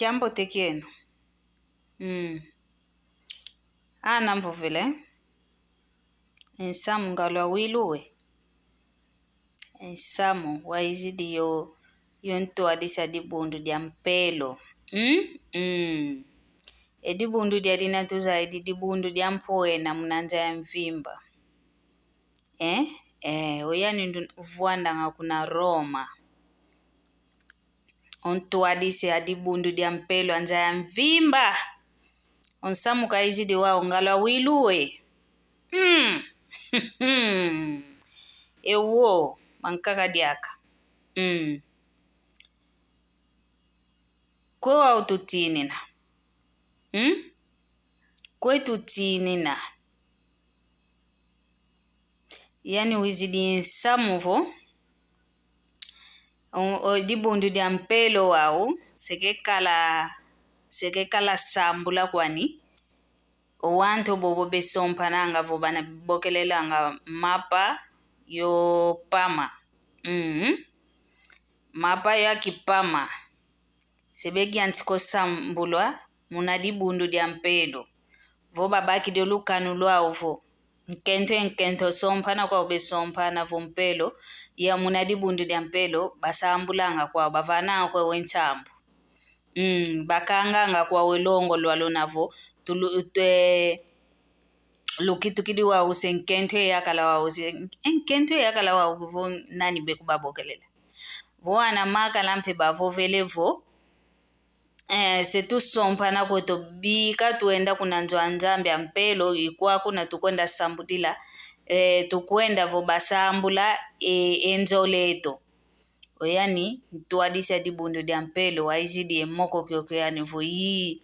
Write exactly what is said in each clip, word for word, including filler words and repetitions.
Diambote kieno. Mm. Ana mvovele. Nsamu ngalwa wiluwe. Nsamu waizidi yo, yo ntwadisa dibundu dia mpelo. Mm? Mm. E dibundu dia dina tuzaidi dibundu dia mpwena muna nza ya mvimba. Eh? Eh, oyani ndu-, vwandanga kuna Roma. Ontwadisi a dibundu dia mpelo a nza ya mvimba. Onsamu kaizidi wau ngalwa wiluwe. Mm. Ewo, mankaka diaka. Mm. Kwe wau tutinina. Mm? Kwe tutinina. Yani wizidi nsamu vo, o, o, dibundu dia mpelo wau, se kekala, se kekala sambula kwani, o wantu bobo besompananga vo bana bokelelanga mapa yo pama. Mm. Mapa ya kipama. Se beyantika sambulwa muna dibundu dia mpelo. Vo babakidi o lukanu lwau vo nkento e nkento sompana kwau besompana vo mpelo, ya muna dibundu dia mpelo, basambulanga kwau, bavananga kwau e nsambu. Mm, bakanganga kwau e longo lwa luna vo, tulu-, twe-, lukitukidi wau se nkento e yakala wau se, e nkento e yakala wau vo nani bekubabokelela. Vo ana makala mpe bavovele vo, eh, se tusompana kweto bika twenda kuna nzo a Nzambi a mpelo, ikwa kuna tukwenda sambudila, eh, tukwenda vo basambula, eh, e nzo leto. Oyani, ntwadisi a dibundu dia mpelo, waizidi e moko kiokio yani vo ii,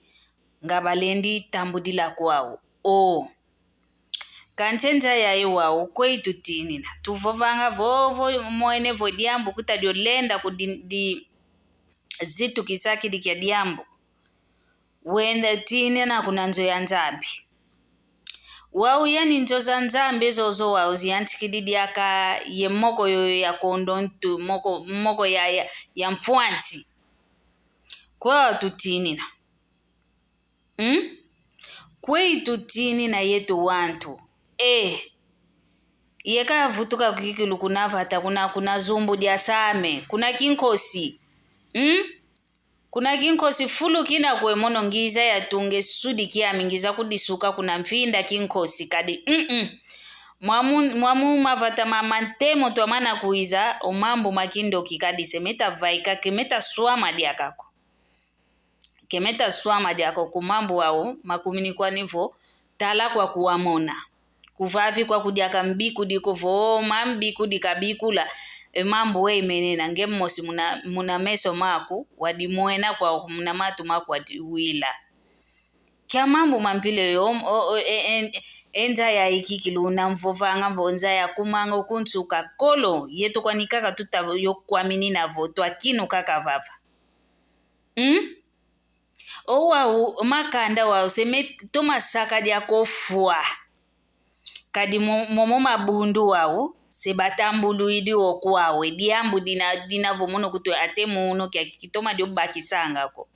nga balendi tambudila kwau. O. Kansi e nza yayi wau kwe itutinina. Tuvovanga vo, vo, mwene vo diambu kutadi olenda kudi, di, zitukisa kidi kia diambu. Wenda tinina kuna nzo ya Nzambi. Wau yani nzo za Nzambi zozo wau ziyantikidi diaka ye moko yoyo ya kondo ntu, moko, moko ya, ya, ya mfwansi. Kwe wau tutinina. Mm? Kwe itutinina yeto wantu. Eh. Yeka vutuka kikilu kuna vata, kuna, kuna zumbu dia same, kuna kinkosi. Mm? Kuna kinkosi fulu kina kwe mono ngiza yatunga e sudi kiami ngiza kudisuka kuna mfinda kinkosi kadi. Mm-mm. Mwamu, mwamu mavata ma, ma ntemo twamana kwiza, o mambu ma kindoki kadi se meta vaika ke meta swama diaka ko. Ke meta swama diaka ko mambu wau, makuminikwa ni vo, tala kwa kuwamona. Kuvavi kwaku diaka mbikudi ko vo, ma mbikudi kabikula, e mambu we imenena, nge mosi muna, muna meso maku, wadimwena kwau, muna matu maku wadiwila. Kia mambu mampila yo, o, o, e, e, e nza yayi kikilu una mvovanga vo nza ya kumanga oku nsuka kolo, yeto kwani kaka tuta yo kwaminina vo, twakinu kaka vava. Mm? O wau, makanda wau, se me, toma saka diaka ofwa. Kadi mo, momo mabundu wau, se batambuluidi o kwau, e diambu dina, dina vo mono kutu ate muno kia kitoma dio bakisanga ko.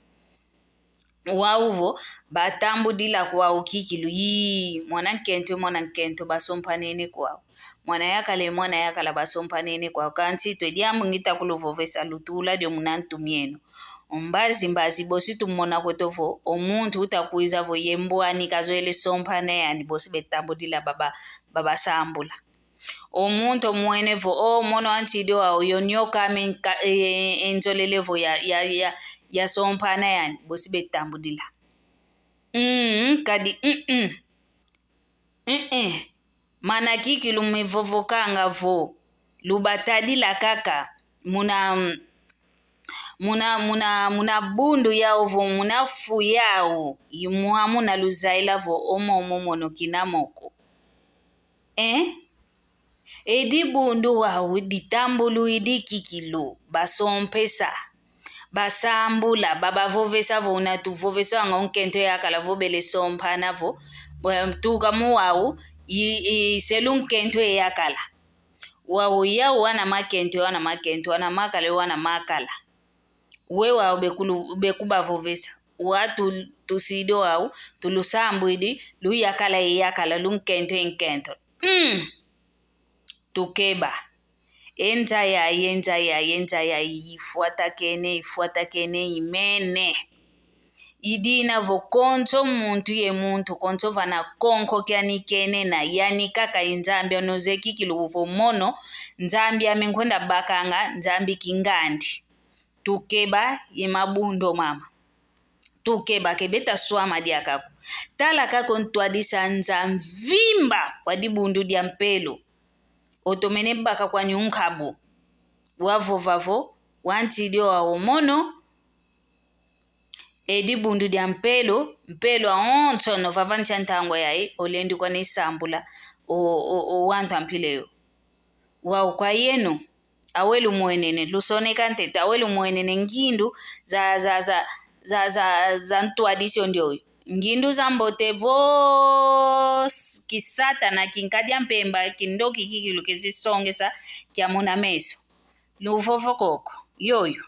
Wau vo, batambudila kwau kikilu, yii, mwana nkento, mwana nkento, basompanene kwau. Mwana yakala, mwana yakala, basompanene kwau. Kansi twe diambu ngita kuluvovesa lutula dio muna ntu mieno. Mbazi, mbazi, bosi tumona kweto vo, o muntu uta kwiza vo ye mbwani kazwele sompana yani, bosi betambudila baba, baba sambula. O muntu omwene vo, o mono antidi o au yo nioka ame nka, e, e, enzolele vo ya, ya, ya, ya sompana yani, bosi betambudila. Mm, kadi, mm, mm. Eh, eh. Mana kikilu mivovokanga vo, lubatadila kaka, muna, muna, muna, muna bundu yau vo, muna fu yau, i mwamu na luzaila vo, omo, omo mono kina moko. Eh? E dibundu wau ditambuluidi kikilu, basompesa, basambula, babavovesa vo una tuvovesanga o nkento yakala vo bele sompana vo, bwe, tuka mu wau, i, i, selu nkento yakala. Wau yau wana makento, wana makento, wana makala, wana makala. We wau bekulu-, bekubavovesa. Wau tu-, tusidi wau, tulusambwidi, luyakala ye yakala, lunkento ye nkento. Mm. Tukeba. E nza yayi, e nza yayi, e nza yayi, ifwatakene, ifwatakene, imene. I dina vo konso muntu ye muntu, konso vana konko kiani kenena, yani kaka i Nzambi, ano zeye kikilu vo mono, Nzambi ame nkwenda bakanga, Nzambi kingandi. Tukeba ye mabundu mama. Tukeba ke beta swama diaka ko. Tala kako ntwadisi a nza mvimba wa dibundu dia mpelo. Otomene baka kwani unkabu. Wavova vo, wantidi o wau mono, e dibundu dia mpelo, mpelo awonsono vava nsi a ntangwa yayi, olendi kwani sambula o, o, o wantu a mpila eyo. Wau kwa yeno, awe lumwenene, lusoneka ntete, awe lumwenene ngindu za, za, za, za, za, za ntwadisi ndioyo. Ngindu za mbote vo s-, kisatana, kinkadi a mpemba, kindoki kikilu kizisongesa, kiamona meso. Luvova koko, yoyo.